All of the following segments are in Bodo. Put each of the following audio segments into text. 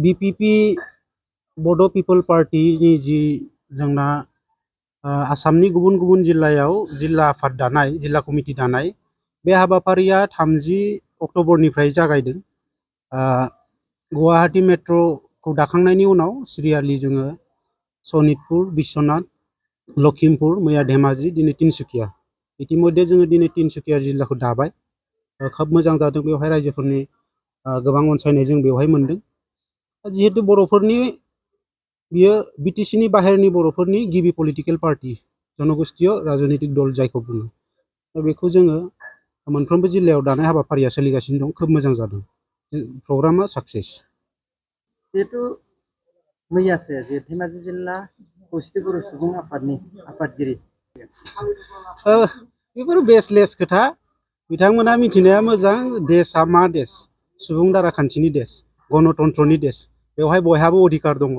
BPP बड' पिपल पार्टीनि जि जोंना आसामनि गुबुन गुबुन जिल्लायाव जिल्ला आफाद दानाय जिल्ला कमिटि दानाय बे हाबाफारिया 30 अक्ट'बरनिफ्राय जागायदों। गुवाहाटी मेट्र'खौ दाखांनायनि उनाव सिरियालि जोङो सनितपुर, बिश्वनाथ, लखिमपुर, मैया धेमाजि, दिनै तिनसुकिया इतिमध्ये जोङो दिनै तिनसुकिया जिल्लाखौ दाबाय। खोब मोजां जादों। बेवहाय रायजोफोरनि गोबां अनसायनाय जों बेवहाय मोनदों। जिहेतु बर'फोरनि बियो बिटिसिनि बाहेरनि बर'फोरनि गिबि पलिटिकेल पार्टी जनगोष्ठीय राजनीतिक दल जायखौ बुङो। दा बेखौ जोङो मोनफ्रोमबो जिल्लायाव दानाय हाबाफारिया सोलिगासिनो दं। खोब मोजां जादों। प्रग्रामा साक्सेस। जिहेतु मैयासो जे धेमाजि जिल्ला खौसेथि बर' सुबुं आफादनि आफादगिरि बेफोर बेसलेस खोथा। बिथांमोना मिथिनाया मोजां देशआ मा देश, सुबुं दाराखान्थिनि देश, गणतन्त्रनि देश। बेवहाय बयहाबो अधिकार दङ।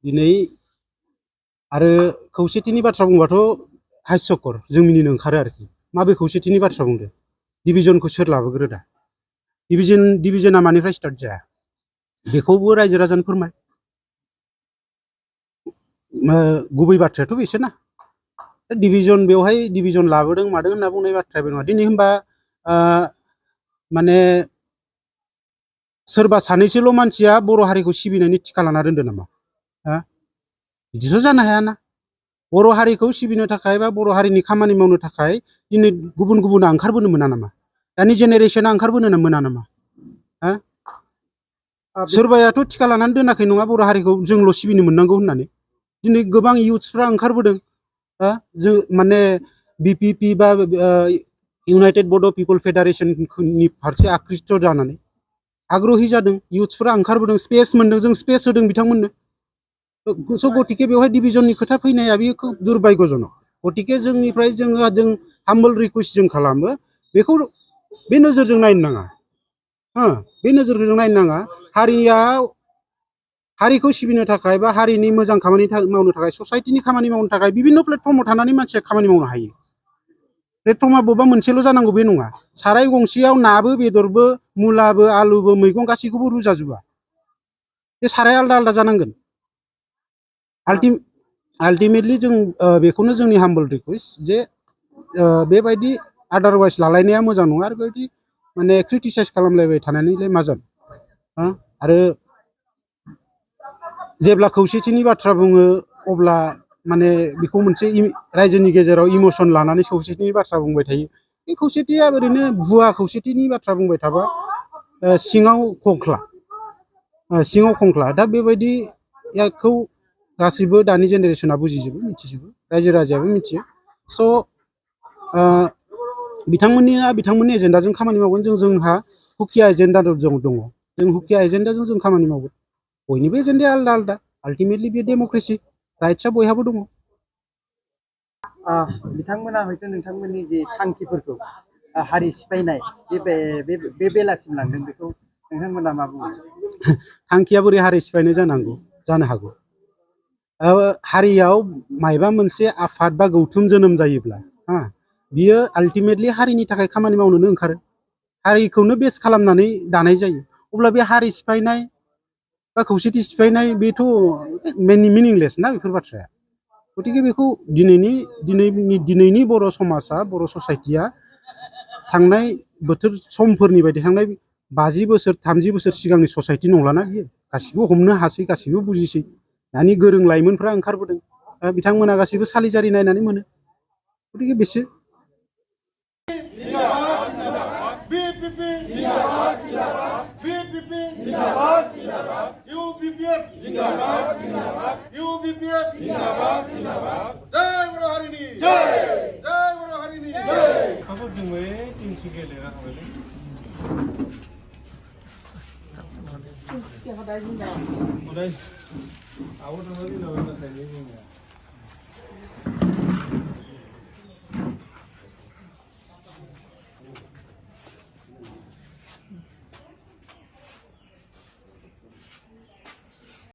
दिनै आरो खौसेथिनि बाथ्रा बुंबाथ' हास्यकर जों मिनिनो ओंखारो आरोखि। माबे खौसेथिनि बाथ्रा बुंदो? डिभिजनखौ सोर लाबोग्रो दा? डिभिजना मानिफ्राय स्टार्ट जाया? बेखौबो रायजो राजानो फोरमाय। गुबै बाथ्रायाथ' बेसोना। डिभिजन बेवहाय डिभिजन लाबोदों मादों होनना बुंनाय बाथ्राया बे नङा। दिनै होमबा माने सोरबा सानैसोल' मानसिया बर' हारिखौ सिबिनायनि थिखा लाना दोनदो नामा? बिदिथ' जानो हायाना। बर' हारिखौ सिबिनो थाखाय बा बर' हारिनि खामानि मावनो थाखाय दिनै गुबुन गुबुना ओंखारबोनो मोना नामा? दानि जेनेरेसना ओंखारबोनो मोना नामा? सोरबायाथ' थिखा लानानै दोनाखै नङा बर' हारिखौ जोंल' सिबिनो मोननांगौ होननानै। दिनै गोबां इउथ्सफ्रा ओंखारबोदों। जों माने BPP बा इउनाइटेड बड' पिपल फेडारेशननि फारसे आकृष्ट जानानै आग्रही जादों। इउथ्सफ्रा ओंखारबोदों, स्पेस मोनदों, जों स्पेस होदों बिथांमोननो। स' गतिके बेवहाय डिभिजननि खोथा फैनाया बेयो खोब दुर्भाग्यजनक। गतिके जोंनिफ्राय जों हाम्बल रिकुवेस्ट जों खालामो बेखौ बे नोजोरजों नायनो नाङा। बे नोजोरजों नायनो नाङा। हारिखौ सिबिनो थाखाय बा हारिनि मोजां खामानि मावनो थाखाय ससाइटिनि खामानि मावनो थाखाय बिभिन्न प्लेटफर्माव थानानै मानसिया खामानि मावनो हायो। प्लेटफर्मा बबेबा मोनसेल' जानांगौ बे नङा। साराय गंसेयाव नाबो बेदरबो मुलाबो आलुबो मैगं गासैखौबो रुजाजोबा। बे साराय आलदा आलदा जानांगोन। आल्टिमेटलि जों बेखौनो जोंनि हाम्बल रिकुवेस्ट जे बेबायदि आदारवाइज लालायनाया मोजां नङा। आरो बेबायदि माने क्रिटिसाइज खालामलायबाय थानानैलाय मा जानो? आरो जेब्ला खौसेथिनि बाथ्रा बुङो अब्ला माने बेखौ मोनसे रायजोनि गेजेराव इमोसन लानानै खौसेथिनि बाथ्रा बुंबाय थायो। बे खौसेथिया ओरैनो भुवा खौसेथिनि बाथ्रा बुंबाय थाबा सिङाव खंख्ला। दा बेबायदिखौ गासैबो दानि जेनेरेसना बुजिजोबो, मिथिजोबो, रायजो राजायाबो मिथियो। स' बिथांमोननि एजेन्डाजों खामानि मावगोन। जोंहा हुकिया एजेन्डा दङ। जों हुकिया एजेन्डाजों जों खामानि मावगोन। बयनिबो एजेन्डाया आलदा आलदा। आल्टिमेटलि बे डेम'क्रेसि, राइट्सआ बयहाबो दङ। बिथांमोना हयथ' नोंथांमोननि जे थांखिफोरखौ हारि सिफायनाय बे बेलासिम लांदों, बेखौ नोंथांमोना मा बुङो? थांखिया बोरै हारि सिफायनाय जानो हागौ? हारियाव मायबा मोनसे आफाद बा गौथुम जोनोम जायोब्ला बियो आल्टिमेटलि हारिनि थाखाय खामानि मावनोनो ओंखारो। हारिखौनो बेस खालामनानै दानाय जायो। अब्ला बे हारि सिफायनाय बा खौसेथि सिफायनाय बेथ' मिनिंलेस ना बेफोर बाथ्राया। गतिके बेखौ दिनैनि बर' समाजा, बर' ससाइटिया थांनाय बोथोर समफोरनि बायदि थांनाय 50 बोसोर 30 बोसोर सिगांनि ससाइटि नंलाना बियो। गासिबो हमनो हासै, गासिबो बुजिसै। दानि गोरों लाइमोनफ्रा ओंखारबोदों। बिथांमोना गासिबो सालिजारि नायनानै मोनो। गतिके बेसो। তিনচুকীয়া সদায়